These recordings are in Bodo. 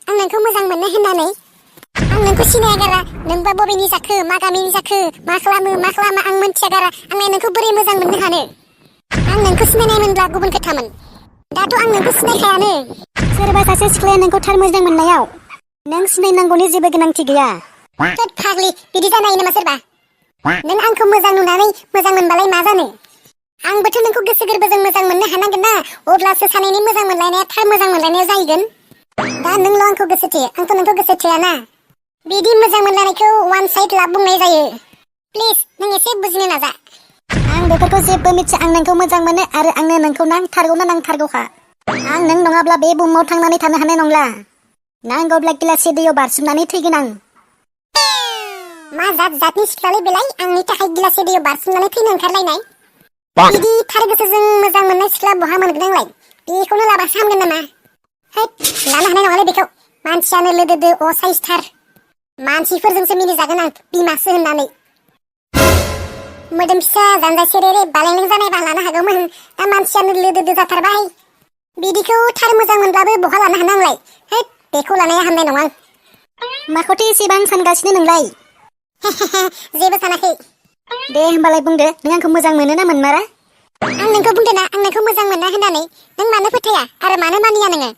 आं नोंखौ मोजां मोनो होननानै आं नोंखौ सिनाया गारा नोंबा बबेनि जाखो मा गामिनि जाखो मा खालामा आं मोनथिया गारा आंलाय नोंखौ बोरै मोजां मोननो हानो आं नोंखौ सिनायनायमोनब्ला गुबुन खोथामोन दाथ' आं नोंखौ सिनायखायानो सोरबा सासे सिख्लाया नोंखौ थार मोजां मोननायाव नों सिनायनांगौनि जेबो गोनांथि गैया थोद फाग्लि बिदि जानो हायो नामा सोरबा नों आंखौ मोजां नुनानै मोजां मोनबालाय मा जानो आंबोथ' नोंखौ गोसो गोरबोजों मोजां मोननो हानांगोन ना अब्लासो सानैनि मोजां मोनलायनाया थार मोजां मोनलायनाया जाहैगोन दा नोंल' आंखौ गोसो थोयो आंथ' नोंखौ गोसो थोयाना बिदि मोजां मोनलायनायखौ वान साइड लाभ बुंनाय जायो प्लिज नों एसे बुजिनो नाजा आं बेफोरखौ जेबो मिथिया आं नोंखौ मोजां मोनो आरो आंनो नोंखौ नांथारगौना नांथारगौखा आं नों नङाब्ला बे बुहुमाव थांनानै थानो हानाय नंला नांगौब्ला गिलाससे दैयाव बारसोमनानै थैगोन आं मा जातनि सिख्लालै बेलाय आंनि थाखाय गिलाससे दैयाव बारसोमनानै थैनो ओंखारलायनाय बिदि थार गोसोजों मोजां मोननाय सिख्ला बहा मोनगोन आंलाय बेखौनो लाबासो हामगोन नामा हैद लानो हानाय नङालै बेखौ मानसियानो लोदोदो असाइसथार मानसिफोरजोंसो मिनिजागोन आं बिमासो होननानै मोदोम फिसा जानजाय सेरेरे बालेंलें जानायबा लानो हागौमोन दा मानसियानो लोदोदो जाथारबाय बिदिखौ थार मोजां मोनब्लाबो बहा लानो हानो आंलाय हैद बेखौ लानाया हामनाय नङा माखौथो एसेबां सानगासिनो नोंलाय जेबो सानाखै दे होमबालाय बुंदो नों आंखौ मोजां मोनो ना मोनमारा आं नोंखौ बुंदों ना आं नोंखौ मोजां मोना होननानै नों मानो फोथाया आरो मानो मानिया नोङो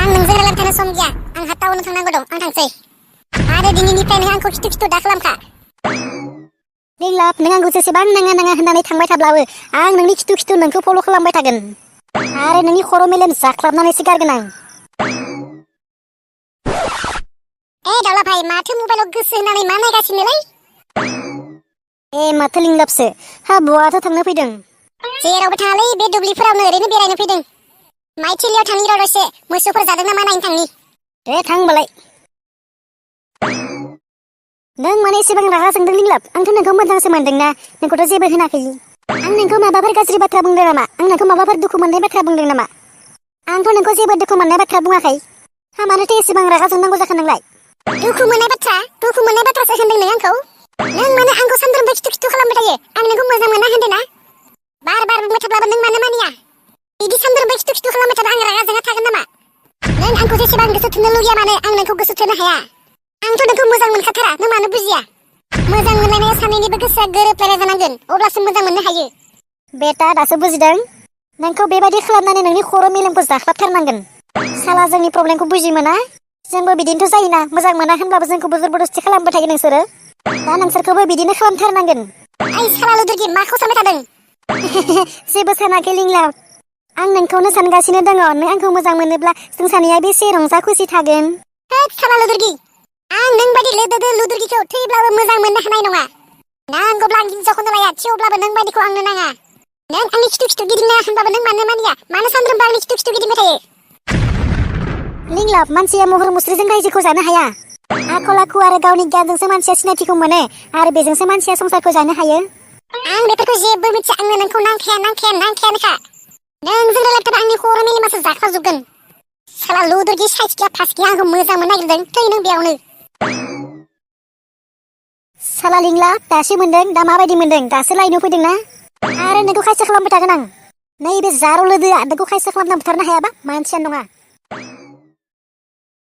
आं नोंजों रायलायबाय थानो सम गैया आंहा टाउनाव थांनांगौ दं आं थांसै आरो दिनैनिफ्राय नों आंखौ खिथु दा खालामखा लिंलाब नों आंखौ जेसेबां नाङा होननानै थांबाय थाब्लाबो आं नोंनि खिथु नोंखौ फल' खालामबाय थागोन आरो नोंनि खर' मेलेम जाख्लाबनानैसो गारगोन आं दाउला भाई माथो मबाइलाव गोसो होनानै मा नायगासिनोलै माथो लिंलाबसो हा बहाथो थांनो फैदों जेरावबो थाङालै बे दुब्लिफोरावनो ओरैनो बेरायनो फैदों माइथिलियाव थांनि र' दसे मोसौफोर जादों नामा नायनो थांनि दे थां होमबालाय नों माने एसेबां रागा जोंदों लिंलाब आंथ' नोंखौ मोजांसो मोनदोंना नोंखौथ' जेबो होनाखै आं नोंखौ माबाफोर गाज्रि बाथ्रा बुंदों नामा आं नोंखौ माबाफोर दुखु मोननाय बाथ्रा बुंदों नामा आंथ' नोंखौ जेबो दुखु मोननाय बाथ्रा बुङाखै हा मानोथो एसेबां रागा जोंनांगौ जाखो नोंलाय दुखु मोननाय बाथ्रासो होनदों नों आंखौ नों माने आंखौ सानफ्रोमबो खिथु खालामबाय थायो आं नोंखौ मोजां मोना होनदों ना बार बुंबाय थाब्लाबो नों मानो मानिया बिदि सानफ्रोमबो खिथु खालामबाय थाबा आं रागा जोंना थागोन नामा नों आंखौ जेसेबां गोसो थोनो लुगैया मानो आं नोंखौ गोसो थोनो हाया आंथ' नोंखौ मोजां मोनखाथारा नों मानो बुजिया मोजां मोनलायनाया सानैनिबो गोसोआ गोरोबलायनाय जानांगोन अब्लासो मोजां मोननो हायो बेटा दासो बुजिदों नोंखौ बेबायदि खालामनानै नोंनि खर' मेलेमखौ जाख्लाबथारनांगोन साला जोंनि प्रब्लेमखौ बुजि मोना जोंबो बिदिनोथ' जायोना मोजां मोना होनब्लाबो जोंखौबो जबरदस्ति खालामबाय थायो नोंसोरो दा नोंसोरखौबो बिदिनो खालामथारनांगोन आइ साला लुदुरगि माखौ सानबाय थादों जेबो सानाखै लिंलाब आं नोंखौनो सानगासिनो दङ नों आंखौ मोजां मोनोब्ला जों सानैया बेसे रंजा खुसि थागोन साला लुदुरगि आं नों बायदि लोदोदो लुदुरगिखौ थैब्लाबो मोजां मोननो हानाय नङा नांगौब्ला आं हिन्जावखौनो लाया थेवब्लाबो नों बायदिखौ आंनो नाङा नों आंनि खिथु गिदिंना होनबाबो नों मानो मानिया मानो सानफ्रोमबो आंनि खिथु गिदिंबाय थायो लिंलाब मानसिया महर मुस्रिजों रायजोखौ जानो हाया आखल आखु आरो गावनि गियानजोंसो मानसिया सिनायथिखौ मोनो आरो बेजोंसो मानसिया संसारखौ जानो हायो आं बेफोरखौ जेबो मिथिया आंनो नोंखौ नांखायानोखा नोंजों रायलायथाबा आंनि खर' मेलेमासो जाख्लाबजोबगोन साला लुदुरगि साइसकिया फासकिया आंखौ मोजां मोननो नागिरदों थै नों बेयावनो साला लिंलाब दासो मोनदों दा माबायदि मोनदों दासो लायनो फैदों ना आरो नोंखौ खायसो खालामबाय थागोन आं नैबे जारौ लोदोआ नोंखौ खायसो खालामना बुथारनो हायाबा मानसियानो नङा